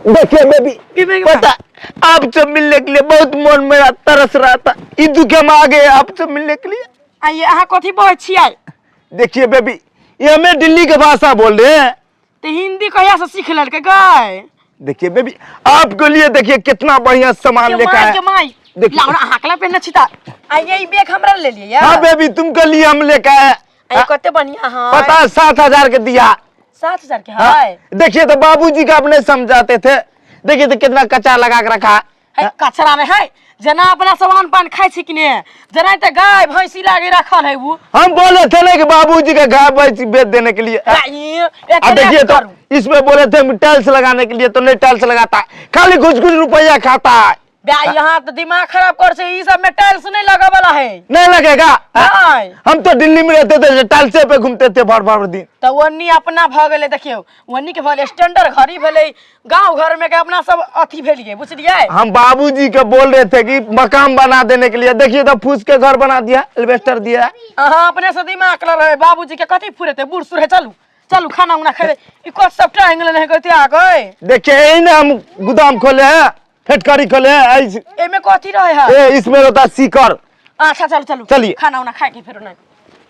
देखिए बेबी, पता आपसे मिलने के लिए बहुत मन मेरा तरस रहा था। ई दुखे में आ गए आपसे मिलने के लिए। आइए, अहाँ कथी बजै छियै? देखिए बेबी, ये हमें दिल्ली के भाषा बोल रहे हैं। तऽ हिंदी कहिया से सीख लेलकै गै? देखिए बेबी, आपके लिए देखिए कितना बढ़िया सामान के लेकर माय आए। के माय। देखिए। लाओ ना, अहाँ केला पहिरने छी तऽ आइए ई बैग हमरा ले लियै। हाँ बेबी, तुमके लिए हम लेकर आए। आइए, कते बढ़िया है। पता है, 7,000 के दिया। 7,000 के? हाँ, है। देखिए तो, बाबूजी का अपने समझाते थे। देखिए तो, कितना कचरा लगा के रखा है। है कचरा में है, जेना अपना सामान पान खाइ छी कि ने, जेना तऽ गाय भैंसी लागे रखल है उ। हम बोले थे ना कि बाबूजी का गाय भैंसी बेच देने के लिए। अब देखिए तो, इसमें बोले थे हम टाइल्स लगाने के लिए, तो नहीं टाइल्स लगाता, खाली कुछ कुछ रुपया खाता है। बे, यहाँ तो दिमाग खराब कर छै, ई सब में टाइल्स नहीं लगा वाला है। नहीं लगेगा? नहीं। हम तो दिल्ली में रहते थे, टाइल्से पे घूमते थे भर भर दिन। तऽ ओन्नी अपना भऽ गेलै, देखियौ, ओन्नी के भऽ गेलै स्टैंडर्ड घड़ी भेलै, गांव घर में के अपना सब अथी भेलियै, बुझलियै? हम बाबूजी के बोल रहे थे कि मकान बना देने के लिए, देखिए तो, फूस के घर बना दिया, एल्बेस्टर दिया। अहाँ अपने से दिमाग लड़ रहे, बाबूजी के कथी फुरेतै, बूढ़ सूढ़ है। चलू चलू, खाना उना खेबै। ई कत सब टांग लेने है कहते आ गए। देखिए, यही ना हम गोदाम खोले हैं, फैक्ट्री खोले हैं एमे कथी रहे है? ए, इसमें रहता है सीकर। अच्छा, चलू चलू। चलिए। खाना उना खाए के फेरो नहीं।